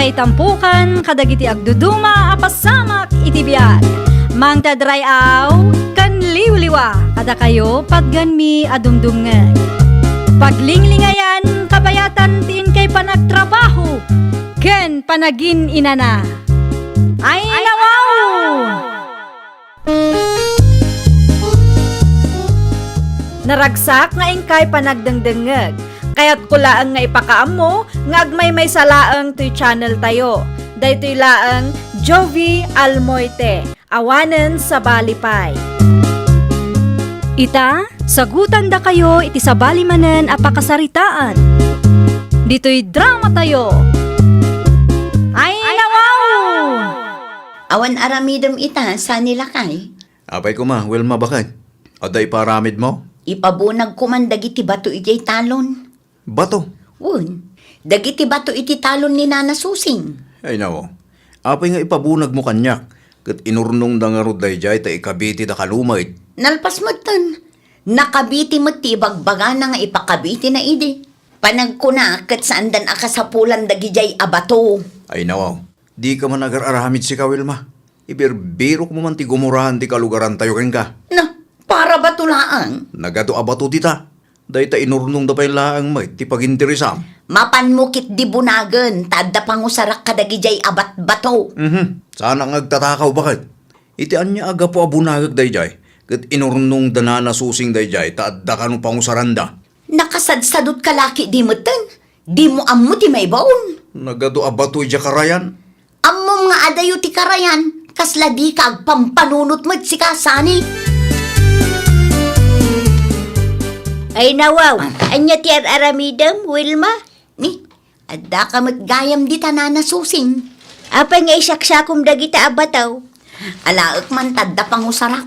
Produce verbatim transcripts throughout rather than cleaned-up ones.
Itampukan kadagiti agduduma a pasamak iti biag. Mangted ray-aw ken liwliwa kadakayo patgenmi a dumdumngeg. Paglinglingayan kabayatan ti inkay panagtrabaho ken panagin-inana. Ay, nawaw! Naragsak nga inkay panagdengdengngeg. Kayatko laeng nga ipakaammo nga agmaymaysa laeng toy channel tayo. Daytoy laeng Jovie Almoite, awanen sabali pay. Ita, sagutandakayo iti sabali manen a pakasaritaan. Ditoy drama tayo. Ay, nawaw! Awan aramidem ita, saan ni lakay? Apay koma, Wilma, baket? Adda iparamidmo? Ipabunagko man dagiti bato idiay talon. Bato? Wen, dagiti bato iti talon ni Nana Susing. Ay, nawaw. Apay nga ipabunagmo kaniak? Ket inurnongda ngarud daydiay ta ikabitida kano met. Nalpas metten. Nakabiti met ti ibagbagana nga ipakabitina idi. Panagkuna ket saandan a kasapulan dagidiay a bato. Ay, nawaw. Dika man agar-aramid sika, Wilma. Ibirbirokmo man ti gumurahan ti kalugarantayo kenka. Na, para bato laeng. Nagadu a bato dita. Dayta inurnongda pay laeng met ti paginteresam. Mapanmo ketdi bunagen, ta adda pangusarak kadagidiay a batbato. Mhm. Saanak nga agtatakaw, baket? Iti ania a gapu a bunagek daydiay, ket inurnongda Nana Susing daydiay, ta adda kano pangusaranda. Nakasadsadotka la ketdi metten? Dimo ammo ti maibaon? Nagadu a bato idiay karayan. Ammom nga adayo ti karayan, kasla dika agpampanunot met sika, sani? Ay, nawaw, ania ti ar-aramidem, Wilma? Ni, addaka met gayam dita, Nana Susing. Apay nga isaksakom dagita a bato? Alaek man ta adda pangusarak.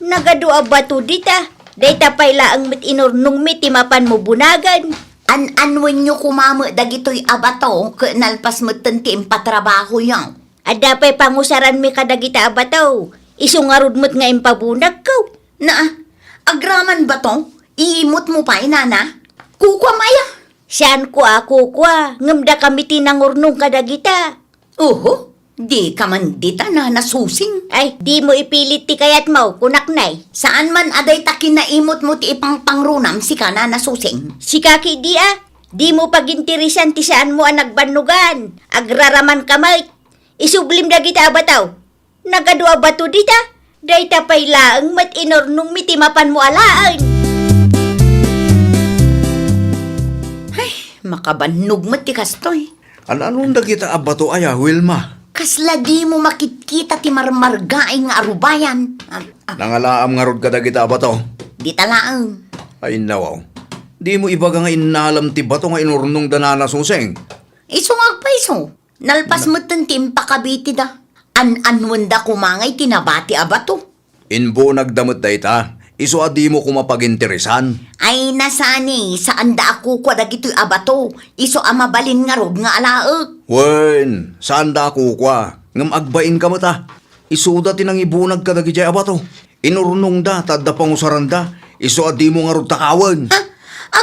Nagadu a bato dita. Dayta pay laeng met inurnongmi ti mapanmo bunagen. An-anwenyo koma met dagitoy a bato ket nalpas metten ti impatrabahoyo. Adda pay pangusaranmi kadagita a bato. Isu ngarud met nga impabunagko. Naa, agraman bato? Iimutmo pay, Nana? Kukuam aya? Saanko a kukua, ngem dakami ti nangurnong kadagita. Oho, dika man dita, Nana Susing. Ay, dimo ipilit ti kayatmo, kunak nay. Saan man a dayta kinaimutmo ti ipangpangrunam sika, Nana Susing? Sika ketdi a, dimo paginteresan ti saanmo a nagbannogan. Agraramanka met. Isublim dagita a bato. Nagadu a bato dita. Dayta pay laeng met inurnongmi ti mapanmo alaen. Ay, makabannog met ti kastoy. An-anon dagita a bato aya, Wilma? Kasla dimo makitkita ti marmargaay nga arubayan. Ah, ah. Nangalaam ngarud kadagita a bato? Dita laeng. Ay, nawaw. Dimo ibaga nga innalem ti bato nga inurnongda Nana Susing? Isu nga agpayso. Nalpas metten ti impakabitida. An-anwenda koma nga iti nabati a bato. Imbunagda met dayta, isu a dimo koma paginteresan. Ay, nasani, saanda a kukua dagitoy a bato, isu a mabalin ngarud nga alaek. Wen, saanda a kukua, ngem agbainka met a. Isuda ti nangibunag kadagidiay a bato. Inurnongda ta adda pangusaranda, isu a dimo ngarud takawen. Ha?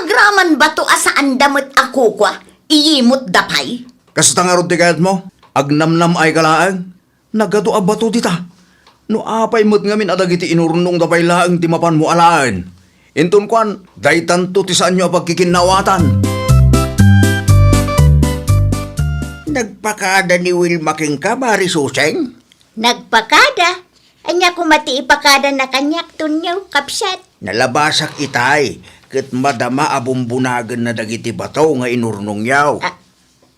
Agraman bato a saanda met a kukua, iyimutda pay? Kasta ngarud ti kayatmo? Agnamnam-ayka laeng? Nagadu a bato dita. No apay met ngamin a dagiti inurnongda pay laeng ti mapanmo alaen. Inton kuan, daytanto ti saanyo a pagkikinnaawatan. Nagpakada ni Wilma kenka, Mari Suseng? Nagpakada? Ania koma ti ipakadana kaniak, Tonyo, kabsat? Nalabasak itay, ket madama a bumbunagenna dagiti bato nga inurnongyo. A-,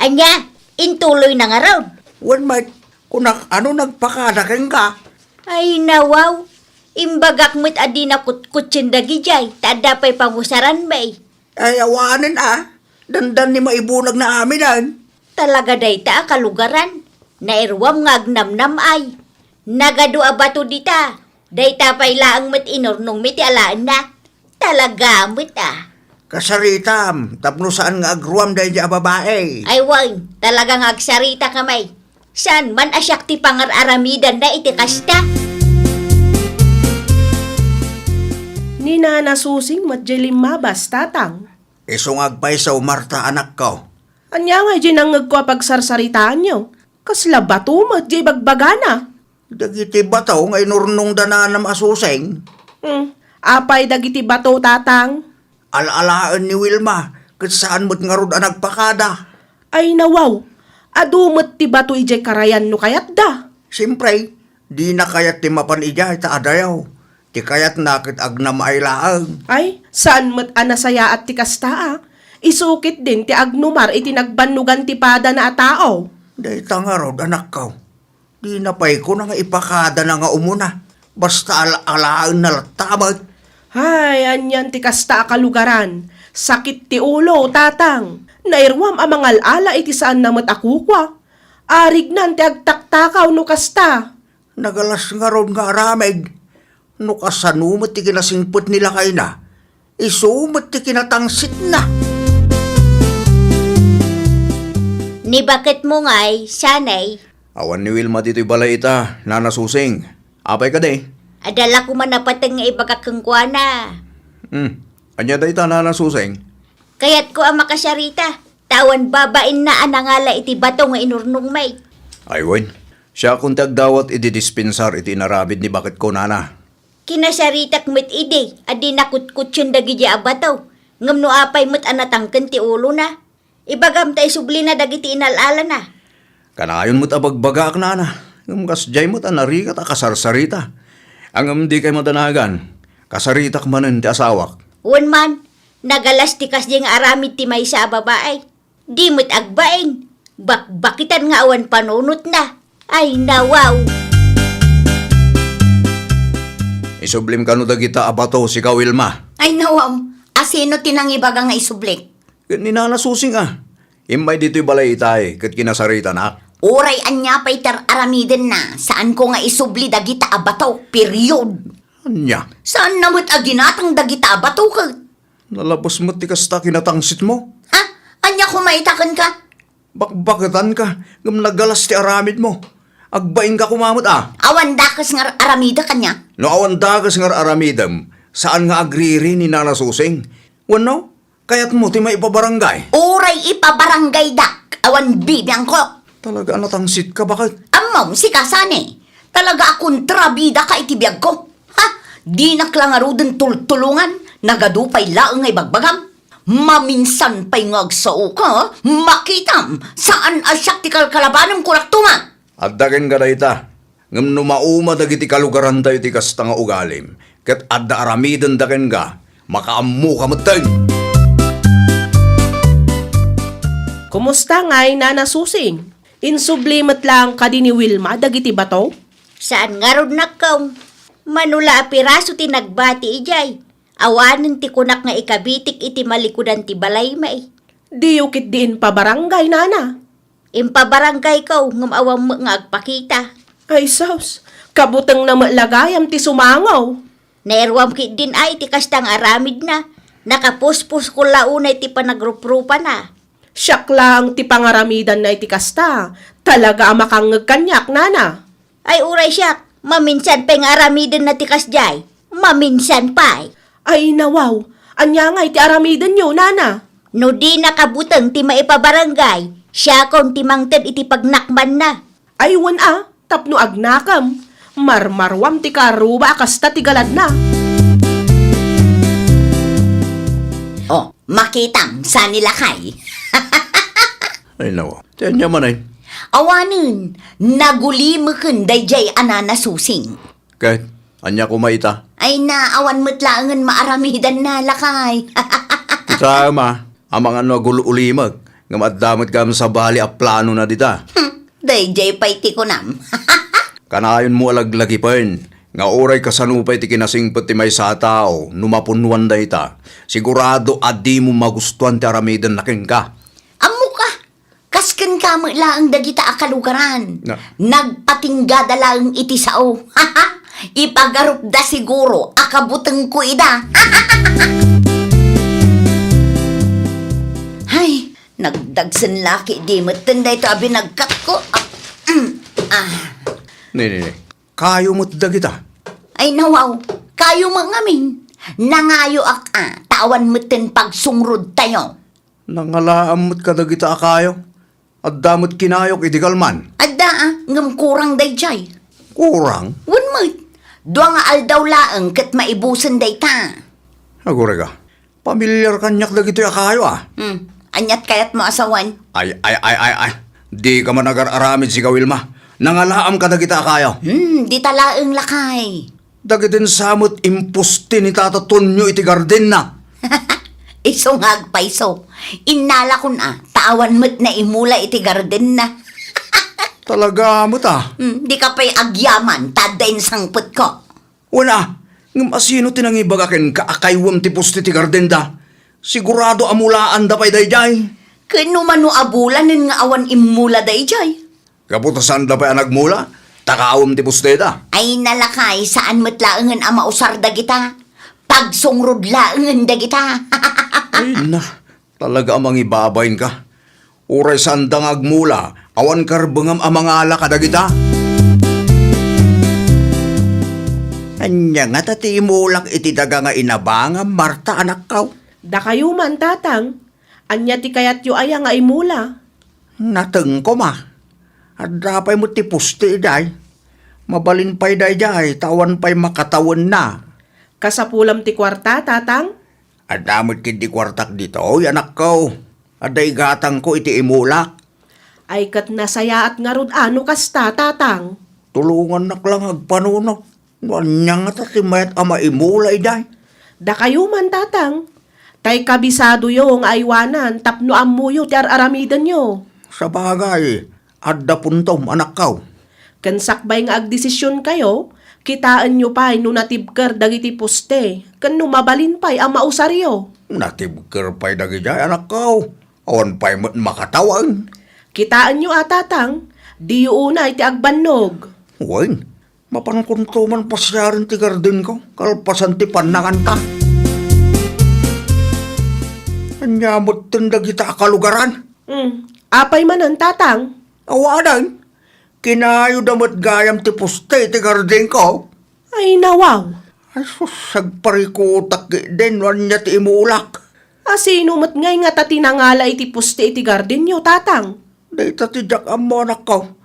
ania? Intuloyna ngarud? Wen met, kunak, ano nagpakada kenka? Ay, nawaw. Imbagak met a dina kutkutsien dagidiay, ta adda pay pangusaranmi. Ay, awanen a. Dandan ni maibunagna aminen. Talaga dayta a kalugaran. Nairuam nga agnamnam-ay. Nagadu a bato dita. Dayta pay laeng met inurnongmi ti alaenna. Talaga met a. Kasaritam, tapno saan nga agruam daydi a babai. Ay wen, talaga nga agsaritaka met. Saan man a siak ti pangar-aramidanna iti kasta? Ni Nana Susing met diay limmabas, Tatang. Isu nga agpayso, Marta, anakko. Ania ngay diay nangngegko a pagsarsaritaanyo? Kasla bato met diay bagbagana. Dagiti bato nga inurnongda nanam a Susing. Hmm, apay dagiti bato, Tatang? Al-alaen ni Wilma, ket saan met ngarud a nagpakada. Ay nawaw, adu met ti bato idiay karayan no kayatda. Siempre, dina kayat ti mapan idiay ta adayo. Ti kayatna ket agnamaay laeng. Ay, saan met a nasayaat ti kasta a. Isu ketdin ti agnumar iti nagbannogan ti padana a tao. Dayta ngarud, anakko. Dina pay kuna nga ipakadana nga umuna. Basta al-alaenna latta met. Hay, anian ti kasta a kalugaran. Sakit ti ulo, Tatang. Nairuam a mangal-ala iti saanna met a kukua. Arignan ti agtaktakaw no kasta. Nagalas ngarud nga aramid. No kasano met ti kinasingpet ni lakayna, isu met ti kinatangsitna. Ni baketmo ngay, sanay? Awan ni Wilma ditoy balay ita, Nana Susing. Apay kadi? Adda la koma napateng nga ibagak kenkuana. Hmm. Ania dayta, Nana Susing? Kayatko a makasarita, ta awan babainna a nangala iti bato nga inurnongmi. Ay wen, siakon ti agdawat idi dispensar iti inaramid ni baketko, Nana. Kinasaritak met idi a di nakutkutsen dagidi a bato, ngem no apay met a natangken ti ulona. Ibagam ta isublina dagiti inal-alana. Kanayon met a bagbagaak, Nana, ngem kasdiay met a narigat a kasarsarita. Ngem dikay madanagan, kasaritak manen ti asawak. Wen man, nagalas ti kasdiay nga aramid ti maysa a babai. Di met agbain, bakbakitan nga awan panunotna. Ay, nawaw! Isublim kano dagita a bato, sika, Wilma? Ay, nawaw! Asino ti nangibaga nga isublik? Ket ni Nana Susing a. Immay ditoy balay itay, ket kinasaritanak. Uray ania pay ti ar-aramidenna, saanko nga isubli dagita a bato, period. Ania? Saanna met a ginatang dagita a bato, ket. Nalabes met ti kasta kinatangsitmo. Ha? Ania koma ita kenka? Bakbaketanka, ngem nagalas ti aramidmo. Agbainka koma met a. Awan dakes nga ar-aramidek ania? No awan dakes nga ar-aramidem, saan nga agriri ni Nana Susing? Wenno, kayatmo ti maipabarangay? Uray ipabarangaydak, awan bibiangko. Talaga a natangsitka, baket? Ammom, sika, Sani. Talaga a kontrabidaka iti biagko. Ha? Dinak la ngaruden tultulongan, nagadu pay laeng nga ibagbagam. Maminsan pay nga agsaoka, makitam, saan a siak ti kalkalabanem, kunak tuman. Adda kenka dayta, ngem no mauma dagiti kalugarantayo iti kasta nga ugalim, ket adda aramidenda kenka, makaammoka metten. Kumusta ngay, Nana Susing? Insubli met laeng kadi ni Wilma dagiti bato? Saan ngarud, nakkong. Mano la a piraso ti nagbati idiay. Awanen ti kunak nga ikabitik iti malikudan ti balaymi. Diyo ketdi impabarangay, Nana? Impabarangayko, ngem awan met nga agpakita. Ay sus, kabutengna met la gayam ti sumango. Nairuam ketdin a iti kasta nga aramidna. Nakapuspuskol la unay ti panagruprupana. Siak laeng ti pangaramidanna iti kasta. Talaga a makangngeg kaniak, Nana. Ay, uray siak, maminsan pay nga aramidenna ti kasdiay. Maminsan pay. Ay, nawaw. Ania ngay ti aramidenyo, Nana? No dinaka buteng ti maipabarangay, siakon ti mangted iti pagnakmanna. Ay, wen a, tapno agnakem. Marmaruam ti kaarruba a kasta ti galadna. Oh, makitam, saan ni lakay? Ay, nawaw. Ti ania man ay? Awanen, nagulimeken daydiay a Nana Susing. Ket, ania koma ita? Ay na, awan met laengen maaramidanna, lakay. Kitaem a, amangan no agul-ulimek, ngem adda met gayam sabali a planona dita. Hmm, daydiay pay ti kunam. Kanayonmo a laglagipen, nga uray kasano pay ti kinasingpet ti maysa a tao, no mapunnoan dayta, sigurado a dimo magustuan ti aramidenna kenka. Ammok a, Kas kenka met laeng dagita a kalugaran. Na. Nagpatinggada laeng iti sao. Ipagarupda siguro a kabutengko ida. Hay, nagdagsen la ketdi metten daytoy a binagkatko. Ah, mm, ah. Ne, ne, ne. Kayo met dagita. Ay, nawaw. Kayo met ngamin. Nangayoak a, ta awan metten pagsungrodtayo. Nangalaam met kadagita a kayo. Adda met kinayok iti galman. Adda, a, ngem kurang daydiay. Kurang? Wen met. Dua nga aldaw laeng ket maibusen dayta. Agurayka. Pamilyar kaniak dagitoy a kayo, a. Hmm. Aniat kayatmo a sawen? Ay, ay, ay, ay, ay. Dika man agar-aramid, sika, Wilma. Nangalaam kadagita a kayo. Hmm, dita laeng, lakay. Dagiti sa met impusti ni Tata Tonyo iti gardenna. Isu nga agpayso. Innalakon a, ta awan met naimula iti gardenna. Talaga met a. Hmm, dika pay agyaman, ta adda insangpetko. Wen a, ngem asino ti nangibaga kenka a kaywem ti pusti ti gardenda? Sigurado a mulaanda pay daydiay. Ken no mano a bulanen nga awan immula daydiay? Gapu ta saanda pay a nagmula, ta kaawem ti pustida. Ay, nalakay, saan met laengen a mausar dagita. Pagsungrod laengen dagita. Ay, na, talaga a mangibabain ka. Uray saanda nga agmula, awan karbengam a mangala kadagita. Ania ngata ti imulak iti daga nga inabangam, Marta, anakko? Dakayo man, Tatang. Ania ti kayatyo aya nga imula? Natengko, ma. Adda pay met ti pusti idiay. Mabalin pay daydiay, ta awan pay makatawenna. Kasapulam ti kuarta, Tatang? Adda met ketdi kuartak ditoy, anakko. Adda igatangko iti imulak. Ay, ket nasayaat ngarud a no kasta, Tatang. Tulongannak la nga agpanunot. No ania ngata ti mayat a maimula idiay? Dakayo man, Tatang. Tay kabisadoyo nga aywanan tapno ammoyo ti ar-aramidenyo. Sabagay, adda puntom, anakko. Ken sakbay nga agdesisionkayo, kitaenyo pay no natibker dagiti poste, ken no mabalin pay a mausaryo. Natibker pay dagidiay, anakko. Awan pay met makatawen. Kitaenyo a, Tatang, diyo unay ti agbannog. Wen, mapankonto man pasiaren ti gardenko, kalpasan ti pannanganta. Ania metten dagita a kalugaran? Hmm. Apay manen, Tatang? Awanen. Kinayoda met gayam ti poste ti gardenko. Ay, nawaw. Ay, sus, agparikutak ketdin no ania ti imulak. Asino met ngay ngata ti nangala iti poste iti gardenyo, Tatang? Dayta ti diak ammo, anakko.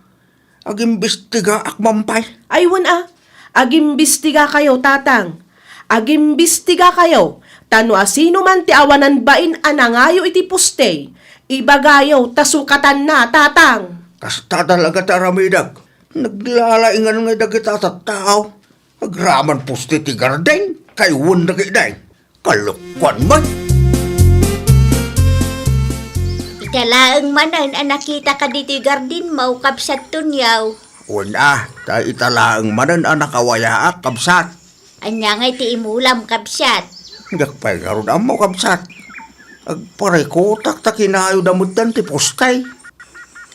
Agimbestigaak man pay. Ay, wen a. Agimbestigakayo, Tatang. Agimbestigakayo, ta no asino man ti awanan bain a nangayo iti poste, ibagayo ta sukatanna, Tatang. Kasta talaga ti aramidek. Naglalaingan ngay dagita a tattao. Agraman poste ti garden, kaywen dagiti. Kalokuan man. Ita laeng manen a nakitaka ditoy gardenmo, Kabsat Tonyo. Wen a, ta ita laeng manen a nakawayaak, kabsat. Ania ngay ti imulam, kabsat? Diak pay ngarud ammo, kabsat. Agparikutak ta kinayoda metten ti poste.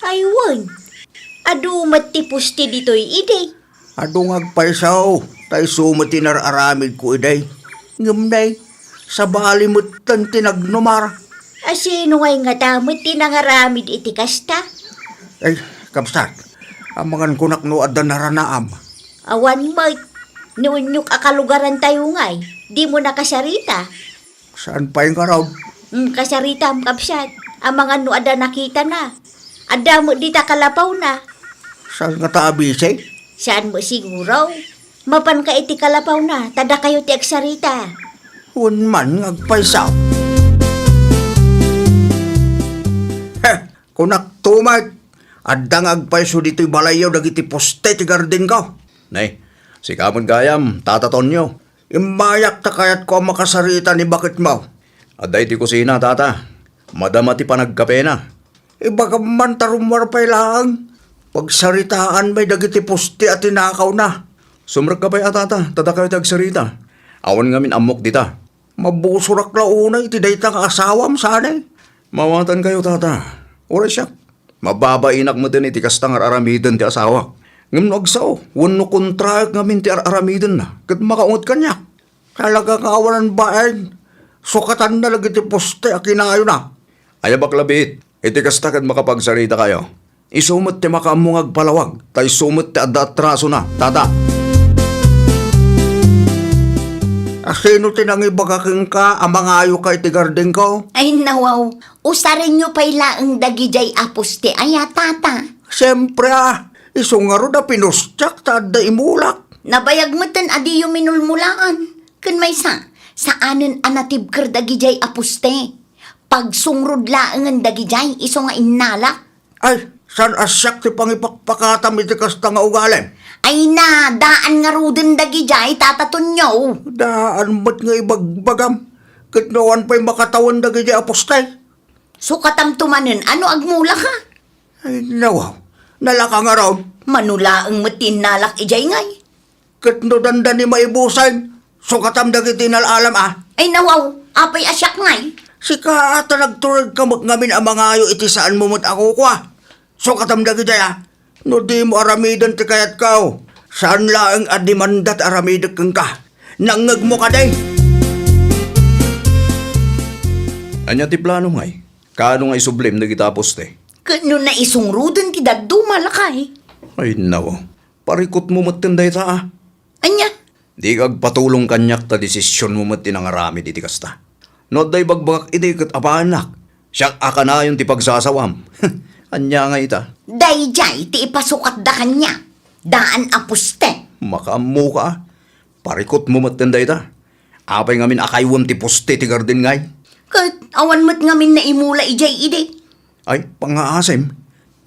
Ay, wen. Adu met ti poste ditoy idi. Adu nga agpayso, ta isu met ti nar-aramidko idi. Ngem nay, sabali metten ti nagnumar. Asino ngay ngata met ti nangaramid iti kasta? Ay, kabsat, amangan kunak no adda naranaam. Awan met. Ni unyok a kalugarantayo ngay, dimo nakasarita. Saan pay ngarud? Mm, kasaritam, kabsat. Amangan no adda nakitana. Adda met dita kalapawna. Saan ngata abisi? Saan met siguro? Mapanka iti kalapawna, ta dakayo ti agsarita. Wen man nga agpayso. Heh, kunakto met, adda nga agpayso ditoy balayyo dagiti poste ti gardenko. Nay, sika met gayam, Tata Tonyo. Immayak ta kayatko a makasarita ni baketmo. Adda iti kusina, Tata. Madama ti panagkapena. Ibagam man ta rummuar pay laeng. Pagsaritaan met dagiti poste a tinakawna. Sumrekka pay a, Tata, ta dakayo ti agsarita. Awan ngamin ammok dita. Mabusorak la unay iti dayta nga asawam, saan? Mawatankayo, Tata. Uray siak. Mababainak metten iti kasta nga ar-aramiden ti asawak. Ngem no agsao, wenno kontraek ngamin ti ar-aramidenna, ket makaunget kaniak. Talaga nga awanan bain, sukatanna dagiti poste a kinayona. Aya, bakla biit, iti kasta ket makapagsaritakayo. Isu met ti makaammo nga agpalawag, ta isu met ti adda atrasona, Tata. Sino ti nangibaga kenka a mangayoka iti gardenko? Ay, nawaw. Usarenyo pay laeng dagidiay a poste aya, tata. Siempre, a. Isu ngarud a pinustiak ta adda imulak. Nabayag metten a diyo minulmulaan. Ken maysa, saanen a natibker dagidiay a poste. Pagsungrod laengen dagidiay isu nga innalak. Ay, saan a siak ti pangipakpakatam iti kasta nga ugalim? Ay na, daan ngaruden dagidiay, Tata Tonyo. Daan met nga ibagbagam. Ket no awan pay makatawen dagidiay a poste. Sukatamto manen a no agmulaka. Ay, nawaw. Nalaka ngarud. Mano laeng met ti innalak idiay ngay. Ket no dandani maibusen, sukatam dagiti inal-alam a. Ay, nawaw, apay a siak ngay? Sika a ta nagturedka met ngamin a mangayo iti saanmo met a kukua. Sukatam dagiti a. No dimo aramiden ti kayatko, saan laeng a demanda ti aramidek kenka. Nangngegmo kadi? Ania ti plano ngay? Kaano nga isublim dagiti a poste? Ket no naisungroden ti dadduma, lakay? Ay, nawaw. Parikutmo metten dayta, a. Ania? Dika agpatulong kaniak ta desisionmo met ti nangaramid iti kasta. No adda ibagbagak idi ket apaannak, siak a kanayon ti pagsasawam. Ania ngay ita? Daydiay ti ipasukatda kaniak. Daan a poste. Makaammoka, a. Parikutmo metten dayta. Apay ngamin a kaywem ti poste ti garden ngay? Ket awan met ngamin naimula idiay idi. Ay, pangngaasim.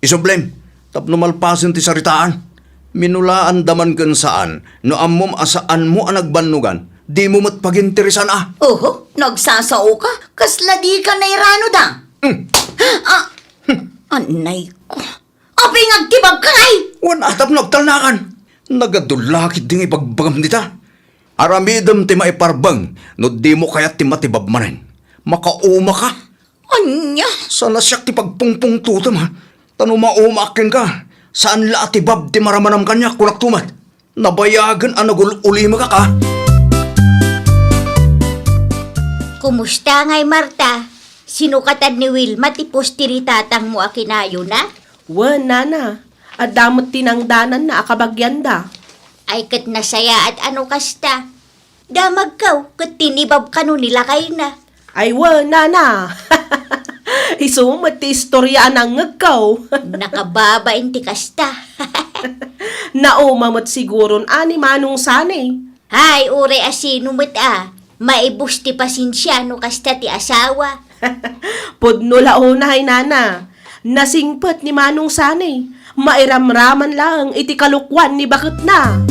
Isublim, tapno malpasen ti saritaan. Minulaanda man ken saan, no ammom a saanmo a nagbannogan, dimo met paginteresan a. Oho, nagsasaoka? Kasla dika nairanoda? Hmm. Ah, anay ko. Apay nga agtibabka ngay? Wen a tapno agtalnakan. Nagadulla ketdi nga ibagbagam dita. Aramidem ti maiparbeng no dimo kayat ti matibab manen. Makaumaka. Ania? Saan a siak ti pagpungpungtotem, a. Ta no maumaak kenka, saan la a tibab ti maramanam kaniak, kunakto met. Nabayagen a nagul-ulimekak, a. Kumusta ngay, Marta? Sinukatan ni Wilma ti poste ni tatangmo a kinayona? Wen, nana. Adda met ti nangdananna a kabagianda. Ay, ket nasayaat a no kasta. Damagko ket tinibab kano ni lakayna. Ay, wen, nana. Isu met ti istorya a nangngegko. Nakababain ti kasta. Nauma met siguron a ni Manong Sani. Hay, uray a sino met a, maibus ti pasensia no kasta ti asawa. Pudno la unay, nana. Nasingpet ni Manong Sani. Mairamraman laeng iti kalokuan ni baketna.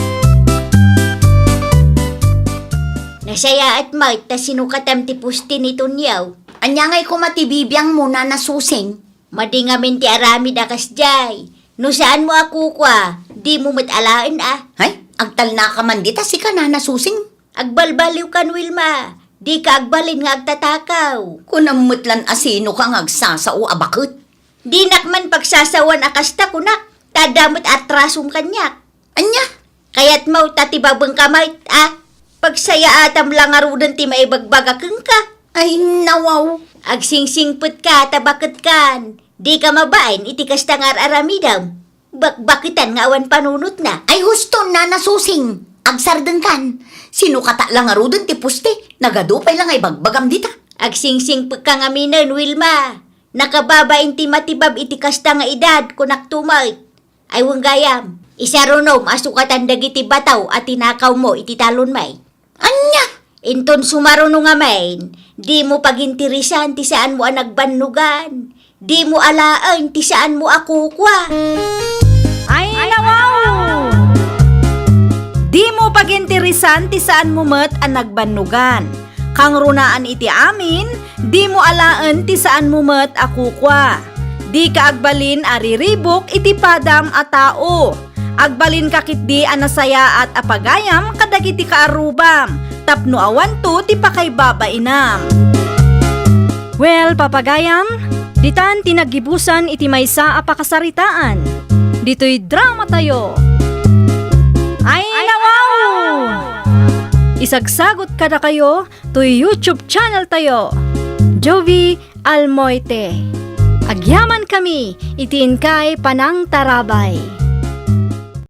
Nasayaat met ta sinukatam ti poste ni Tonyo. Ania ngay koma ti bibiangmo, Nana Susing? Madi ngamin ti aramid a kasdiay. No saanmo a kukua, dimo met alaen a. Hay, agtalnaka man dita sika, Nana Susing. Agbalbaliwkan, Wilma. Dika agbalin nga agtatakaw. Kunam met lan a sinoka nga agsasao a baket. Dinak man pagsasawan a kasta, kunak. Ta adda met atrasom kaniak. Ania? Kayatmo ta tibabengka met, a? Pagsayaatam la ngaruden ti maibagbaga kenka. Ay, nawaw. Agsingsingpetka ta baketkan. Dika mabain iti kasta nga ar-aramidem. Bakbaketan nga awan panunotna. Ay, husto, Nana Susing. Agsardengkan. Sinukatak la ngaruden ti poste. Nagadu pay la nga ibagbagam dita. Agsingsingpekka ngaminen, Wilma. Nakababain ti matibab iti kasta nga edad, kunak tumet. Ay, wen gayam, isarunom a sukatan dagiti bataw a tinakawmo iti talonmi. Ania? Inton sumaruno ngamin, dimo paginteresan ti saanmo a nagbannogan. Dimo alaen ti saanmo a kukua. Ay, nawaw! Dimo paginteresan ti saanmo met a nagbannogan. Kangrunaan iti amin, dimo alaen ti saanmo met a kukua. Dika agbalin a riribuk iti padam a tao. Agbalinka ketdi a nasayaat a pagayam kadagiti kaarrubam, tapno awanto ti pakaibabainam. Well, papagayam, ditan ti naggibusan iti maysa a pakasaritaan. Ditoy dramatayo. Ay, nawaw! Isagsagot kadakayo toy YouTube channel tayo, Jovie Almoite. Agyaman kami iti inkay panangtarabay.